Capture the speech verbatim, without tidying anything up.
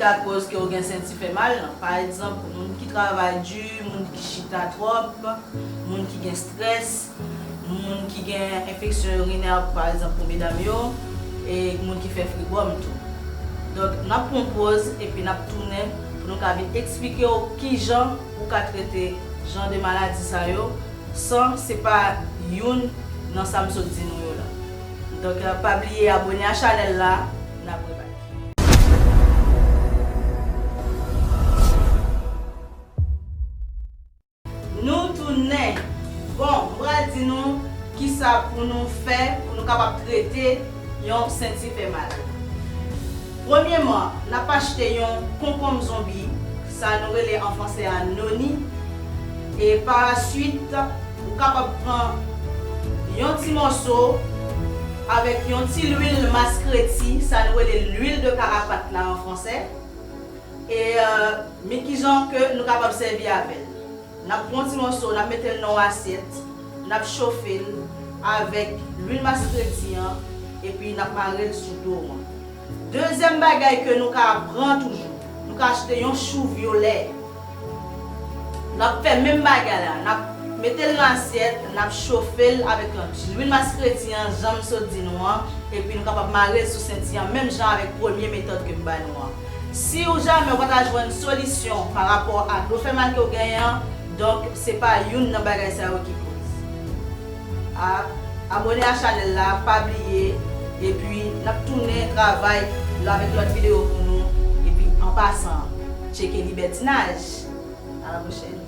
Ki ka koz ke w gen senti fè mal. Pa egzanp, moun ki travay di, moun ki chita twòp, moun ki gen strès, moun ki gen enfeksyon irinè, pa egzanp, pou medam yo, e moun ki fè fribwòm tou. Donk, n ap pran yon poz epi n ap tounen pou nou ka vin eksplike w kijan ou ka trete jan de maladi sa yo, san se pa youn nan sa m sot di nou yo la. Donk, pa bliye abòne a chanèl la, n ap repati. Nou tounen. Bon, m pral di nou kisa pou nou fè pou nou kapab trete yon senti fè mal. Premyèman, n ap achte yon konkonm zonbi, sa nou rele an fransè a noni, e paraswit, ou kapab pran yon ti mòso avèk yon ti lwil maskreti, sa nou rele lwil de karapat la an fransè. E, euh, men kijan ke nou kapab sèvi avè l. N ap pran yon ti mòso, n ap mete l nan yon asyèt, n ap chofe l avèk lwil maskreti an, epi n ap mare l sou do an. Dezyèm bagay ke nou ka pran toujou, nou ka achte yon chou vyolè. N ap fè menm bagay la, n ap mete l nan asyèt, n ap chofe l avèk lwil maskreti an, jan m sot di nou an, epi nou kapab mare l sou senti an, menm jan avèk premye metòd ke m ba nou an. Si w jamè w pa ta jwenn solisyon pa rapò a do fè mal ke w genyen an, donk se pa youn nan bagay sa yo ki koz. A, abòne a chanèl la, pa bliye, epi n ap tounen travay avèk lòt videyo pou nou, epi an pasan, tcheke Libètinaj. A la pwochèn.